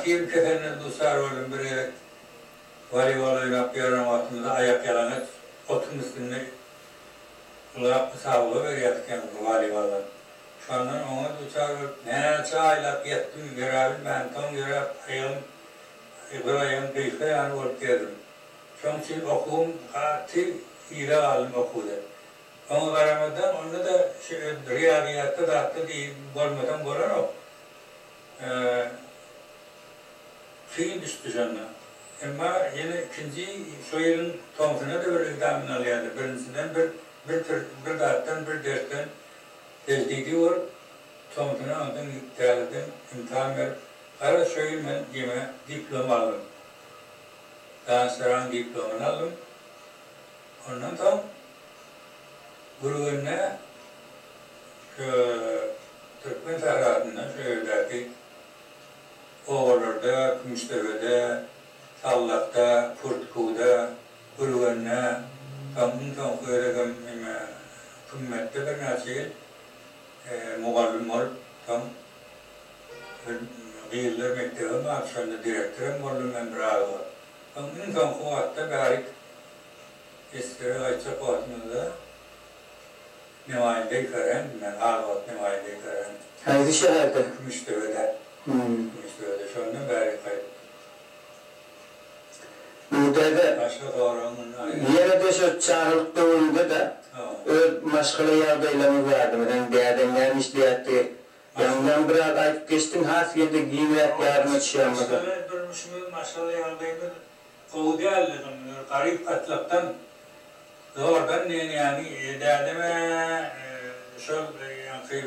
Rewmatizm keseline duçar boldum bir gezek. Woleýbol oýnap ýören wagtymyzda aýak ýalaňaç otuň üstünde ylgap musabaga berýärdik ýaňky woleýboldan. Şondan oňa duçar bolup näçe aýlap ýatdym, ýöräbilmän, soň ýöräp aýagym, bir aýagym gysga ýaly bolup gezdim. Şoň üçin okuwym gaty yza galdym okuwda. Oňa garamazdan onda-da şu riýazyýatda zatda diý bolmasaň bolanok. Kyn düşdi şonda. Emma ýene ikinji şo ýylyň tomsuna-da bir ekzamen alýardy. Birinjisinden bir bir bir zatdan bir dersden tejdidi bolup, tomsuna onsoň täzeden imtihan berip, garaz şo ýyl men ýene diplom aldym. Danyşdaraň diplomyny aldym. Ondan soň Gürgende şu türkmen sährasynda şu ýerdäki obalarda, Kümüşdepede, Sallakda, Kürtkuwda, Gürgende, soň iň soňky gezegem ine Kümmetde birnäçe ýyl mugallym bolup, soň bir gyzlar mekdebem bardy, şonda direktorem boldum men biraz wagt. Soň iň soňky wagtda bärik esgere gaýtjak wagtymyzda Nemaýynda ýükerendim men, az wagt Nemaýynda ýükerendim. Haýsy şäherde? Kümüşdepede. Kümüşdepede. Şondan bäri gaýtdym. Nurdäde. Başga soragyň indi aýt. Ýene-de şo çagalyk döwrüňde-de öz maşgala ýagdaýlaryňyz bardy. Meselem, dädeň näme işleýärdi? Ýaňydan biraz aýdyp geçdiň, has ýene-de giňräk ýadyňa düşýän bolsa. Maşgala durmuşymyz, maşgala ýagdaýymyz gowy däldi. Garyp gatlakdan zordan diýen ýaly dädem-ä şol ýaňky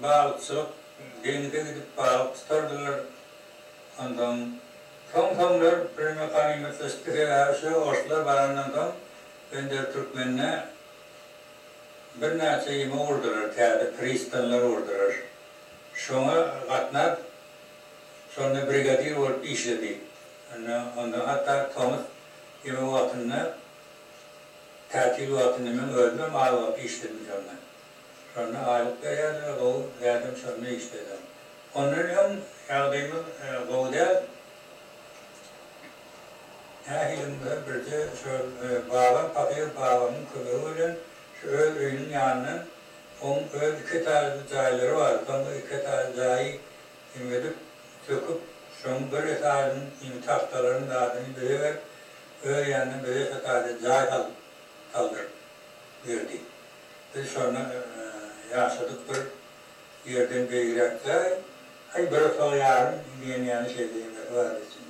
balykçylyk, deňze gidip balyk tutardylar. Onsoň soň-soňlar birneme ganymatlaşdy, sebäbi şu orslar barandan soň Bender Türkmende birnäçe ýeme gurdular, täze pristanlar gurdular. Şoňa gatnap, şonda brigadir bolup işledi. Onda, onda hatda tomus ýeme wagtynda, tätil wagtynda meň özümem az wagt işledim şonda. Şonda aýlyk berýärdiler gowy, dädem şonda işledi. Ondan öň ýagdaýymyz gowy däl. Nähili bolsa birje şol babam pahyr babamyň kömegi bilen şu öz öýüniň ýanyndan oň öz iki etažly jaýlary bardy. Soň o iki etažly jaýy emedip söküp şoň bir etažynyň indi tagtalaryny zadyny bize berip öz ýanyndan bize şo taýda jaý salyp saldyryp berdi. Biz şonda ýaşadyk bir ýerden beýigräk jaý, aý bir otag ýarym diýen ýaly şeýle ýerleri bardy içinde.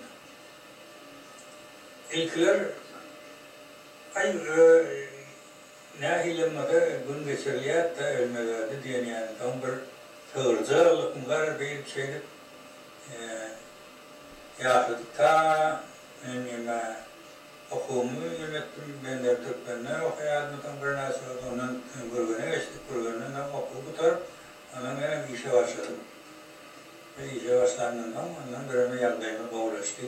Ilkiler aý nähilem bolsa gün geçirilýärdi-de ölmez-ödi diýen ýaly soň bir sygyrjyk aldykmy garaz beýdip şeýdip ýaşadyk ta men neme Okuwymy ýene etdim, Bender Türkmende okaýardym, soň birnäçe wagt ondan Gürgene geçdik, Gürgenden soň okuwy gutaryp, ondan menem işe başladym. Ve işe başlandan soň, ondan bireme ýagdaýymyz gowulaşdy.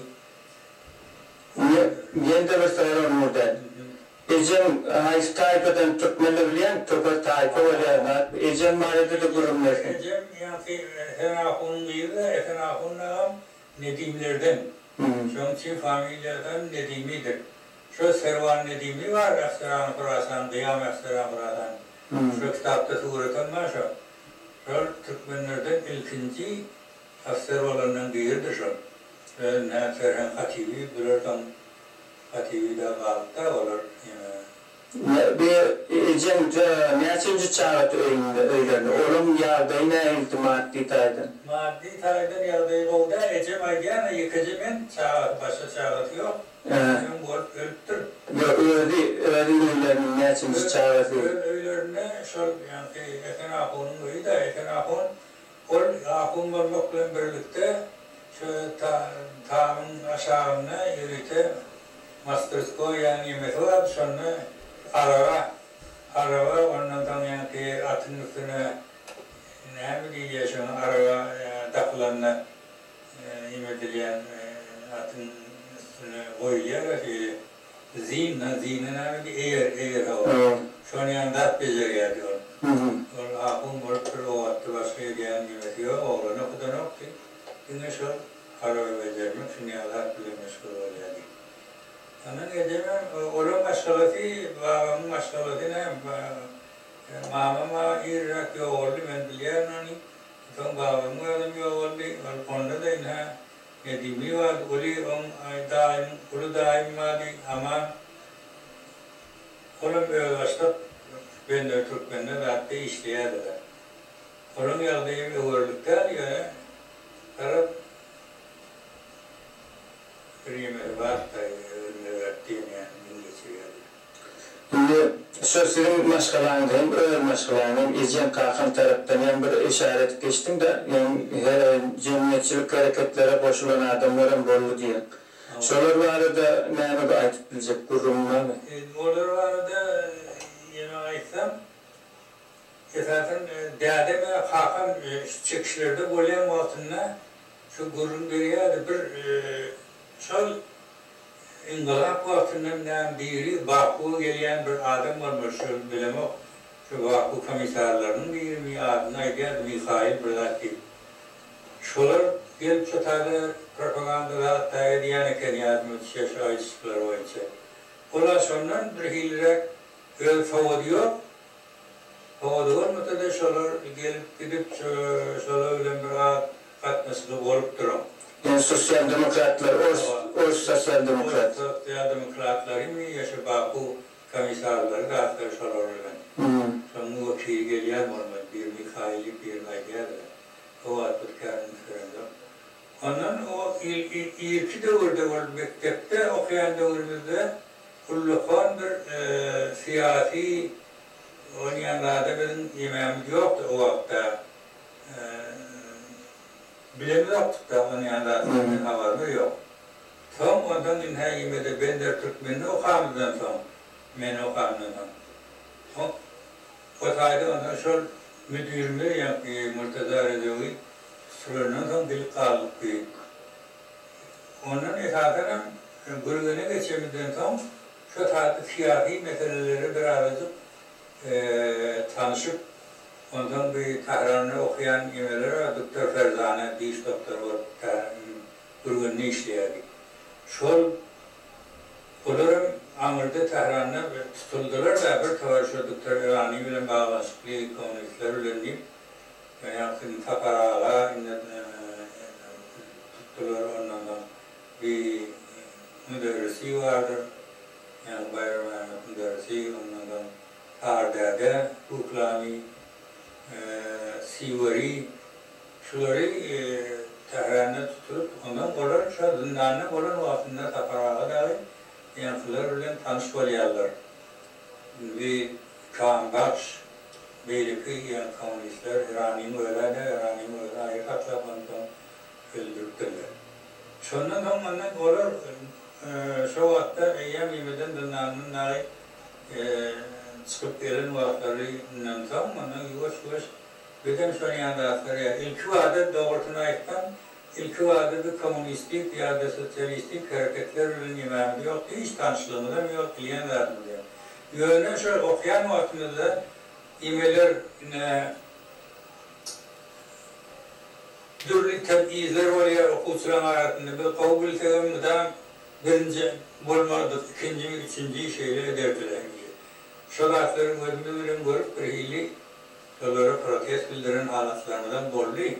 Ýene-de bir sorag Nurdan. Ejeň haýsy taýpadan türkmenler bilýäň topar taýpa bolýar zat ejeň barada-da gürrüň berseň. Ejem ýaňky Esen ahunyň gyzy-da, Esen ahun agam Nedimlerden. Şoň üçin familiýasam Nedimidir. Şo Serwan Nedimi bar Ähserany Horasan, Gyýam Ähserany Horasan. Şo kitapda suratam bar şo. Şol türkmenlerden ilkinji ofiser bolanlaň biridir şol. Özüne Serheň Hatyby bular soň Hatyby dagy galypda olar ýene. Bi ejeň näçenji çagasy öýünde öýlerinde olaň ýagdaýy nähildi maddy taýdan. Maddy taýdan ýagdaýy gowy däl ejem aýdýana ýekeje men çagasy başga çagasy ýok öň bolup ölüpdir. Ýok özi özi öýleriniň näçenji çagasy. Öz öýlerinde şol ýaňky Esen ahunyň öýi-dä Esen ahun Ol ahun bolmak bilen birlikde, şu tamyň aşagynda ýörite masterskoý ýaly nemesi bardy, şonda araba, araba, ondan soň ýaňky atyň üstüne näme diýilýär şoňa, araba dakylanda neme edilýän, atyň üstüne goýulýar-a şeýle. Zin, zine näme diý, eýer, eýer hawa. Şony ýaly zat bejerýärdi ol. Ol ahun bolupdyr, o wagtda başga edýän nemesi ýok, oglan okudanokdy. Diňe şol araba bejermek. Ondan ejemem, olaň maşgalasy, babamyň maşgalasy näme, mamam-a irräk ýogaldy, men bilýärin ony. Soň babamyň özem ýogaldy. Ol onda-da ynha Nedimi bardy, uly oň daýym, uly daýym bardy, Aman. Olam özbaşdak Bender Türkmende zatda işleýärdi-de. Olaň ýagdaýam öwerlik däl, ýöne garaz, Birneme wagt ölmezek diýen ýaly gün geçirýärdi. Indi şo siziň maşgalaňyz hem öz maşgalaň hem ejeň kakaň tarapdan hem bir yşara edip geçdiň-de hem jemgyýetçilik hereketlere goşulan adamlaram boldy diýýäň. Şolar barada näme aýdyp biljek gürrüňiň barmy? Olar barada ýene aýtsam, esasan dädem we kakam şu çekişlerde bolýan wagtynda Şu gürrüň berýärdi bir şol yngylap wagtyndan näme biri Bakuwa gelýän bir adam bolmaly şol bilemok şu Baku komissarlarynyň birimi adyny aýdýardy Mihail bir zat diýip şolar gelip şu taýda propaganda zat dagy edýän eken ýadyma düşýär şu aýdyşyklary boýunça ola şondan birhiliräk öz sowady ýok Sowady bolmasa-da şolar gelip gidip şolar bilen bir az gatnaşygy bolup duran. Ýöne sosial demokratlar ors ors sosial demokrat. Ors sosial demokratlarymy ýa şu Baku komissarlary zatlary şolar bilen. Şonuň wekili gelýän bolmaly bir Mihail diýip birini aýdýardylar. O wagt biz kän üns beremzok. Ondan o irki döwürde ol mekdepde okaýan döwrümizde Ullakan bir syýasy oýnaýan zada biziň ýemämiz ýokdy o wagtda. Bilemizokdyk-da oýnaýan zatlardan habarymyz ýok. Soň onsoň ynha ýemede Bender Türkmenini okamyzdan soň, men okamdan soň, soň o taýda onsoň şol müdirimiz ýaňky Murtaza Rezewi tutulandan soň bilip galdyk bi. Ondan esasanam Gürgene geçemizden soň şo taýda syýasy meselelere birazajyk tanyşyp, onsoň bi Tähranda okaýan emeler bar, Duktor Ferzane diş doktory bolup Gürgende işleýärdi. Şol olaram aňyrda Tähranda tutuldylar-da bir towar şo Duktor Irani bilen baglanyşykly kommunistler bilen diýip, Ýaňky Sapar aga indi tutdular ondan soň bi müderrisi bardyr, ýagny Baýram müderrisi, ondan soň Sary däde, Kuklany, Siweri şulary Tähranda tutulyp, ondan olar şo zyndanda bolan wagtynda Sapar aga dagy ýaňkylar bilen tanyş bolýarlar. Bi Kambahş Beýleki ýa kommunistler Iranyň özä-de, Iranyň özi aýry saklap onsoň öldüripdirler. Şondan soň ondan olar şo wagtda eýýäm ýemeden zyndandan dagy çykyp gelen wagtlaryndan soň ondan ýuwaş-ýuwaş bizem şon ýaly zatlar ýa ilkibada dogrusyny aýtsam ilkibada biz kommunistik ýa-da sosialistik hereketler bilen ýemämiz ýokdy hiç tanyşlygymyzam ýok bilýän zadymyz ýok. Ýöne şol okýan wagtymyzda imeler ine dürli teb'izler bolýar okuwçylaryň arasynda. Biz gowy bilsegem mydam birinji bolmardyk, ikinjimi, üçünji şeýle ederdiler hemişe. Şo zatlary gözümiz bilen görüp birhili şolara protest bildiren halatlarymyzam boldy.